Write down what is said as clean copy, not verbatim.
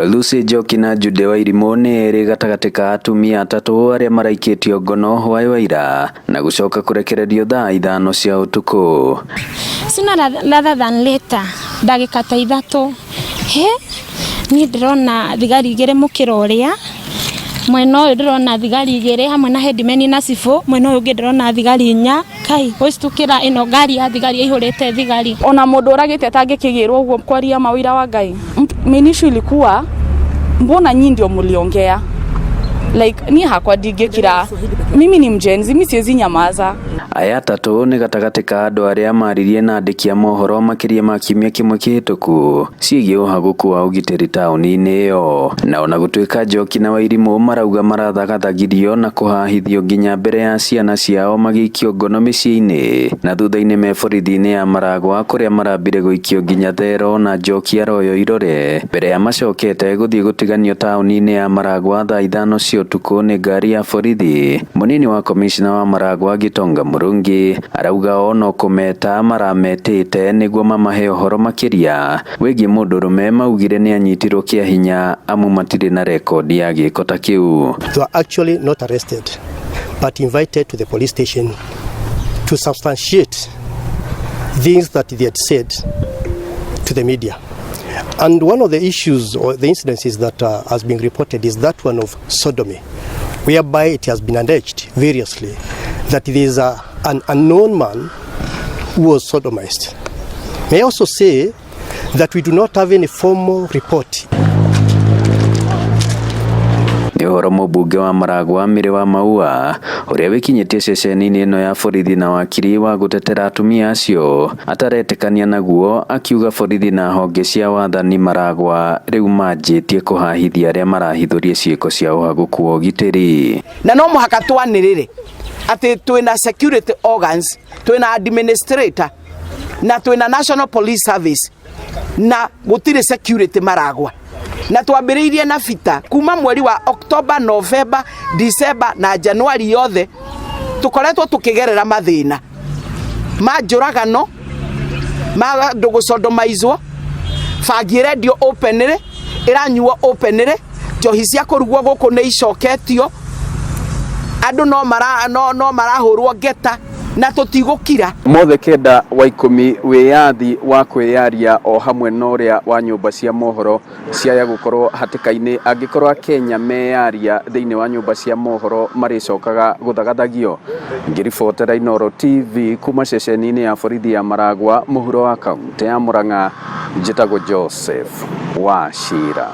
Lucy Njoki na Jude Wairimu nĩ erĩ gatagatĩ ka atumia atatũ arĩa maraikĩtio ngono hwaĩ wa ira na gũcoka kũrekererio thaa 5 cia ũtukũ. Sooner rather than later, ndagĩka ta 3, he niĩ ndĩrona thigari 2 mũkĩra ũrĩa mwena ũyũ, ndĩrona thigari 2 hamwe na headman na cibũ, mwena ũyũ ũngĩ ndĩrona thigari 4. Kai, gwĩcitukĩra ĩno ngari ya thigari ĩihũrĩte thigari. Ona mũndũ ũragĩte atangĩkĩgĩrwo ũguo kwaria mawĩra wa Ngai. Main issue ilikuwa, mbona nyinyi ndio mliongea? Like, ni hakwa ndingĩkira, mimi ni mjenzi, mi siwezi nyamaza. Aya atatũ nĩ gatagatĩ ka andũ arĩa maririe na andĩki a mohoro makĩria ma kiumia kĩmwe kĩhĩtũku ciĩgiĩ ũhagũku wa ũgitĩri taũni-inĩ ĩyo. Na ona gũtuĩka Njoki na Wairimũ marauga marathagathagithio na kũhahithio nginya mbere ya ciana ciao magĩikio ngono mĩciĩ-inĩ na thutha-inĩ me borithi-inĩ ya Maragwa kũrĩa marambire gũikio nginya thero na Njoki aroywo irore mbere ya macokete gũthiĩ gũtiganio taũni-inĩ ya Maragwa thaa 5 cia ũtukũ nĩ ngari ya borithi. Mũnini wa komishna wa Maragwa Gitonga Mũrungi arauga o no kũmeta marametĩte nĩguo mamahe ũhoro makĩria wĩgiĩ mũndũrũme maugire nĩ anyitirwo kĩa hinya amu matirĩ na rekondi ya gĩko ta kĩu. They were actually not arrested but invited to the police station to substantiate things that they had said to the media. And one of the issues or the incidences that has been reported is that one of sodomy, whereby it has been alleged variously that there is an unknown man who was sodomized. May I also say that we do not have any formal report. Nĩ ũhoro mũmbunge wa Maragwa Mĩrĩ wa Maua ũrĩa wĩkinyĩtie ceceni-inĩ ĩno ya borithi na wakiri wa gũtetera atumia acio ataretĩkania naguo, akiuga borithi na honge cia wathani Maragwa rĩu manjĩtie kũhahithia arĩa marahithũria ciĩko cia ũhagũku wa ũgitĩri. Na no mũhaka twanĩrĩre atĩ twĩna security organs, twĩna administrator na twĩna National Police Service, na gũtirĩ security Maragwa. Na twambĩrĩirie na bita kuma mweri wa October, November, December na January, yothe tũkoretwo tũkĩgerera mathĩna ma njũragano, ma andũ gũcondomaizwo, bangi ĩrendio openly, ĩranyuo openly, njohi cia kũrugwo gũkũ nĩ icoketio, andũ no mara no, no marahũrwo ngeta na tũtigũkira. Mothe 9 wa 10 wĩyathi wa kwĩyaria o hamwe na ũrĩa wa nyũmba cia mohoro ciaya gũkorwo hatĩka-inĩ angĩkorwo Akenya meyaria thĩinĩ wa nyũmba cia mohoro marĩcokaga gũthagathagio. Ngĩribotera Inooro TV kuma ceceni-inĩ ya borithi ya Maragwa mũhuro wa kaunti ya Murang'a, njĩtagwo Joseph Wachira.